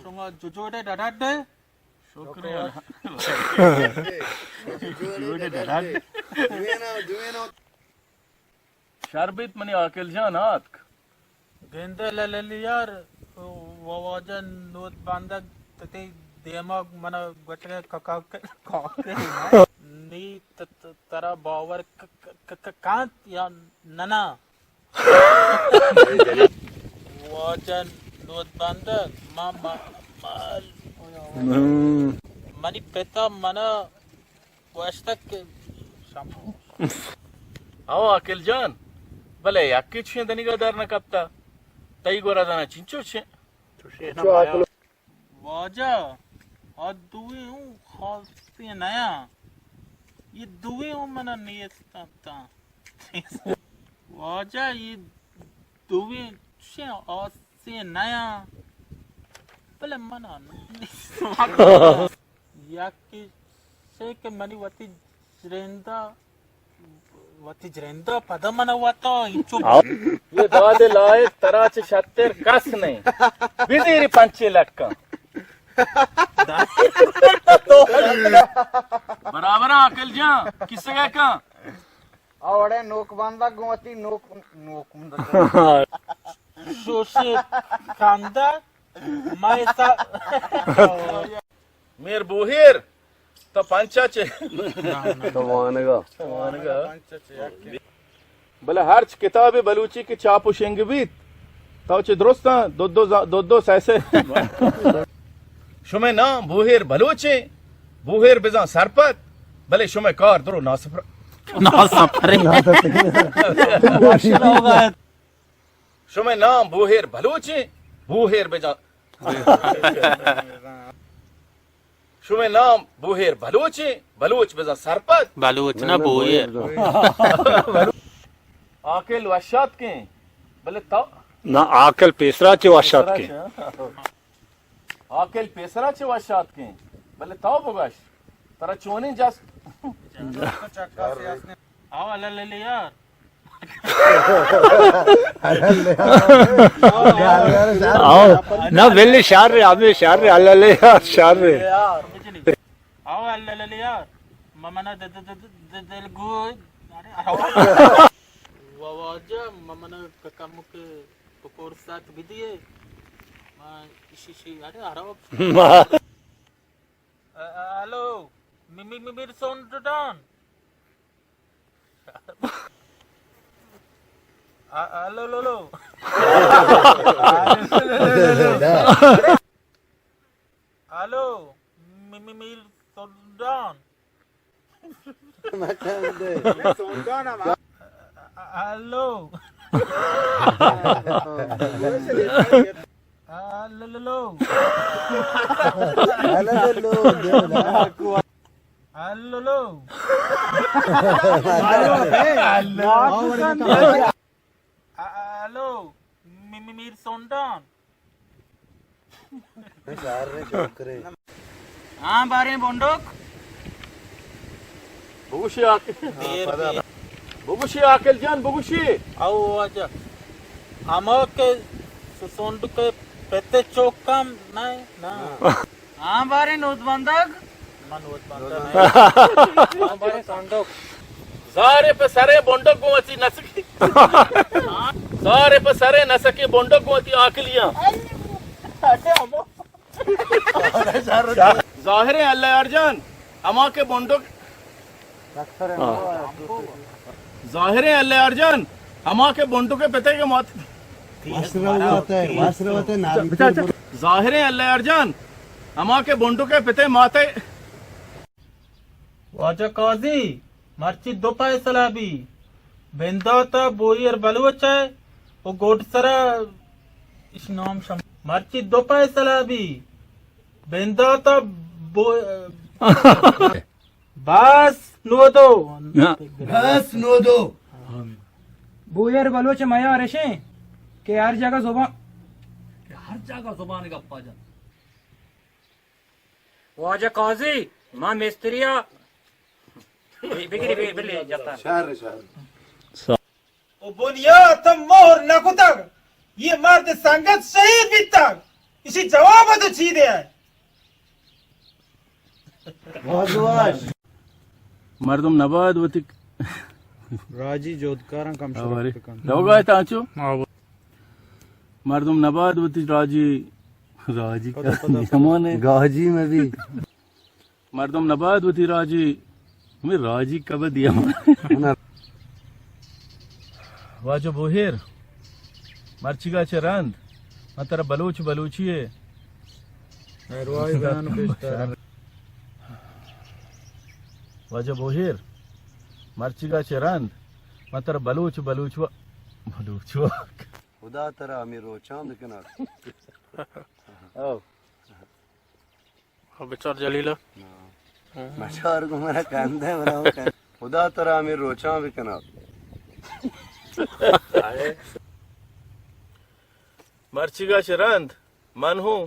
شما جوڑے ڈڈڈے؟ شکریہ. جوڑے ڈڈڈے. شر بیت منی عاقل جان آتک. گندے لللی یار، و-، واجہ نود بندگ تتی دیما منا گوشگے کاکا کاکے نی ت-، ت-، ترا باور ک-، ک-، ک-، ک-، کانت یا ننا؟ واجہ نود بندگ، ما، ما، ما، منی پتا منا گوشتگ کہ شما. او عاقل جان، بلے یکے چشیں دنیگا در نہ کپتا. تئی گورا زانا چنچو چشیں؟ واجہ، آ دوئیں اوں خاصیں نیاں. یہ دوئیں اوں منا نیست انت. واجہ، یہ دوئیں چشیں آسیں نیاں. بلے منا نیست. یکے چے کہ منی وتی جرندہ، وتی جرندہ پدا من وتا انچو. یہ داد لائق ترا چہ شتر کس نہیں. بزیری پنچے لٹکاں. برابر عاقل جان، کسے کا کن؟ اوڑے نوک بندہ گوں وتی نوک، نوک بندہ. شوشے کندہ، میں سا میر بوہیر، تو پنچا چے؟ تو وانگا. وانگا. بلے ہرچ کتاب بلوچی کہ چاپ و شنگ بیت، تو چے درستاں دو دو ز-، دو دو سہ سہ. شمئے نام بوہیر بلوچیں، بوہیر بزاں سرپد، بلے شمئے کار درو ناسپر. ناسپریں. شمئے نام بوہیر بلوچیں، بوہیر بزاں شمئے نام بوہیر بلوچیں، بلوچ بزاں سرپد. بلوچ نہ، بوہیر. عاقل وشاتکیں، بلے تو. نہ، عاقل پیسرا چہ وشاتکیں. عاقل پیسرا چہ وشاتکیں، بلے تو بگش، ترا چونیں جست؟ آو اللہ لے یار. آو. نہ، بلے شر رے، ہمیں شر رے، اللہ لے یار، شر رے. آو اللہ لے یار. ممنا د-، د-، د-، د-، د-، دل گو. ارے، آو. واجہ، ممنا ک-، کمک پکور سات بدیے. ما اشی شی، ارے، آرو. ما. ا-، ا-، ہلو، می-، می-، می-، میر سونڈان. ا-، ہلو، لو، لو. ہلو، می-، می-، میر سونڈان. مکن دے. سونڈان ہم. ا-، ا-، ہلو. ہلو، لو، لو. ہلو، لو، لو، دے نا. ہلو، لو. ہلو. ہلو، می-، می-، میر سونڈان. ہاں، باریں بونڈوک. بگوشی عاقل. بگوشی عاقل جان، بگوشی. او واجہ. ہما کہ سونڈ کے پتے چوکم نہیں، نا. ہاں، باریں نود بندگ. من نود بندگ نہیں. ہاں، باریں سونڈوک. زارے پہ سرے بونڈوک گوں وتی نسکی. زارے پہ سرے نسکی بونڈوک گوں وتی عاقلیاں. ظاہریں اللہ یار جان، ہما کہ بونڈوک. ظاہریں اللہ یار جان، ہما کہ بونڈوک پتے کہ مات. واسروتے، واسروتے نارنجی. ظاہریں اللہ یار جان، ہما کہ بونڈوک پتے ماتے. واجہ قاضی، مرچی دو فیصلہ بی. بندات ء بوہیر بلوچ ء و گوڈسر ء اش نام شم. مرچی دو فیصلہ بی. بندات ء بو-، بس نودو. بس نودو. بوہیر بلوچ میار اشیں کہ ہر جگہ زبان، کہ ہر جگہ زبان گپا جن. واجہ قاضی، ما مستری ء بگری بے بلے جتا. شہر، شہر. و بنیاد تو مہر نہ کتگ، یہ مرد سنگت شہید بیتگ. اسی جواب تو چی دے؟ مردم نباید وتی راجی جہدکاراں کم شرف بکن۔ روگا ہے تانچو؟ مردم نباید وتی راجی، راجی پدا، کا پدا، پدا۔ ہمانے۔ گاجی میں بھی۔ مردم نباید وتی راجی، ہمے راجی کبد دیما۔ واجہ بوہیر، مرچیگا چہ رند من ترا بلوچ بلوچی ء ارواحی بیان پیش دارم۔ واجہ بوہیر، مرچیگا چہ رند من ترا بلوچ بلوچ و بلوچ و خدا ترا ہمے روچاں بکنات۔ او۔ بچار جلیلہ۔ مچار گو مرا کندے برا۔ خدا ترا ہمے روچاں بکنات۔ مرچیگا چہ رند من ہوں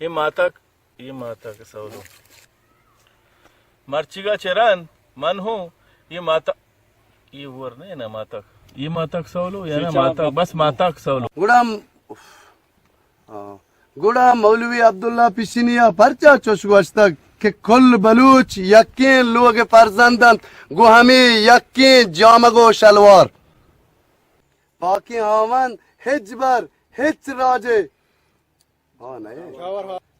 اے ماتک، اے ماتک سولو۔ مرچیگا چہ رند من ہوں اے ماتک، اے ور نہ نا ماتک۔ اے ماتک سولو یا نا ماتک؟ بس ماتک سولو۔ گڑا ہم، آ، گڑا مولوی عبداللہ پشینی ء پرچا چوش گوشتگ کہ کل بلوچ یکیں لوگ ء فرزند انت، گوں ہمے یکیں جامگ و شلوار۔ پاکیں ہاوند ہچبر ہچ راجے، ہاں، نئے۔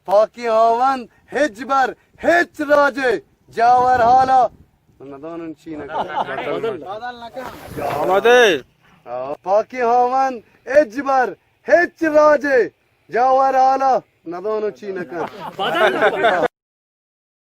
پاکیں ہاوند ہچبر ہچ راجے جاور حالا ندانن چی نہ کن۔ آمادے۔ آ، پاکیں ہاوند ہچبر ہچ راجے جاور حالا ندانو چی نہ کن۔